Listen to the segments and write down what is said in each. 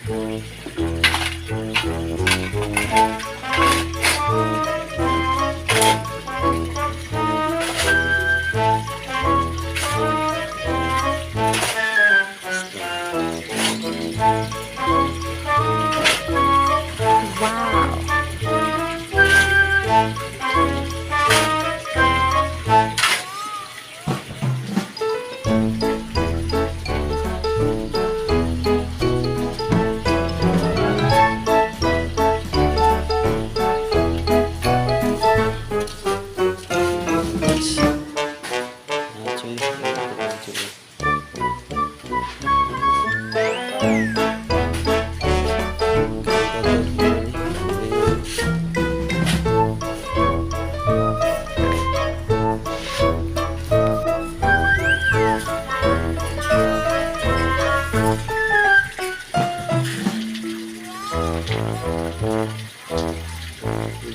Wow. Ah, choy. Ah, choy.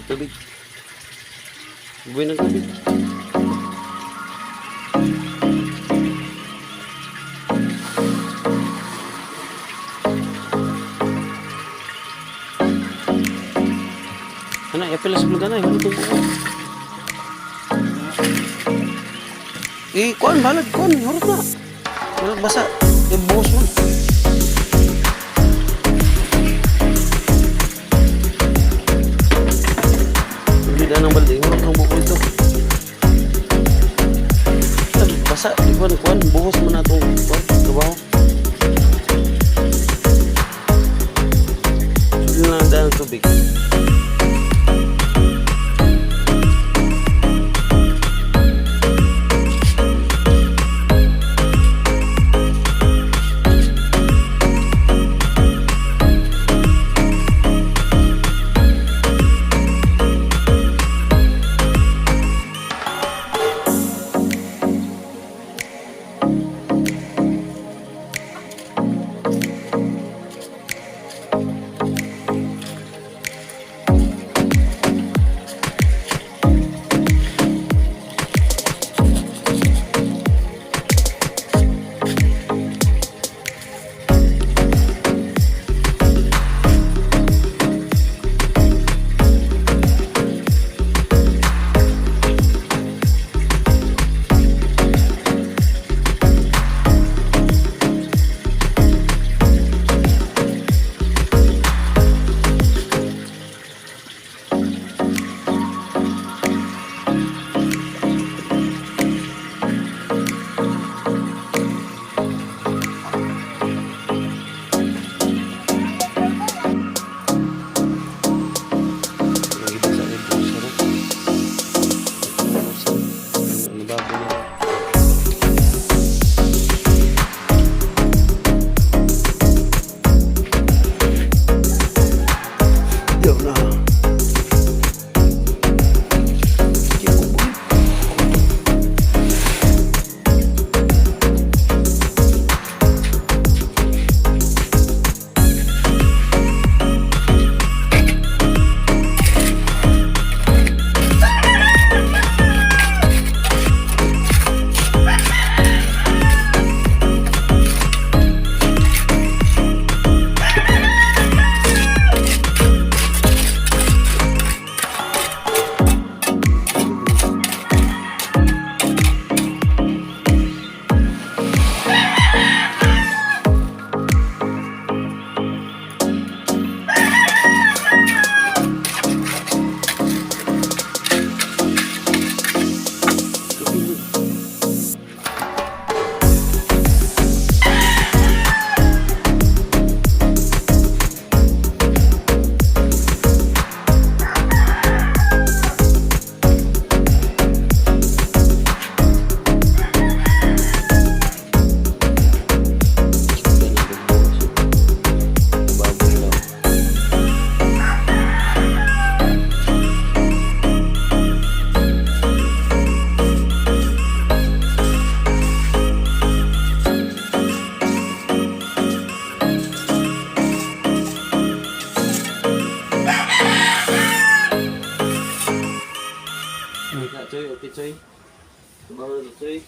Tubig. Buhay ng tubig. Ana, yapil sa lugar na. Ano to? Eh, kuan, balag, kuan. Harap na. Walang basa. Eh, buhos mo. Hindi na ng balde. Harap ng buko ito. Ah, basa. Di kuan, kuan. Buhos mo na itong kuan. Trabaho. Suli lang dahil ng tubig. Yung iba sa akin, buhos na rin. Ano ba, na. Yo na. Baboy lang. Choy, okay, Choy. Tubangan na, Choy.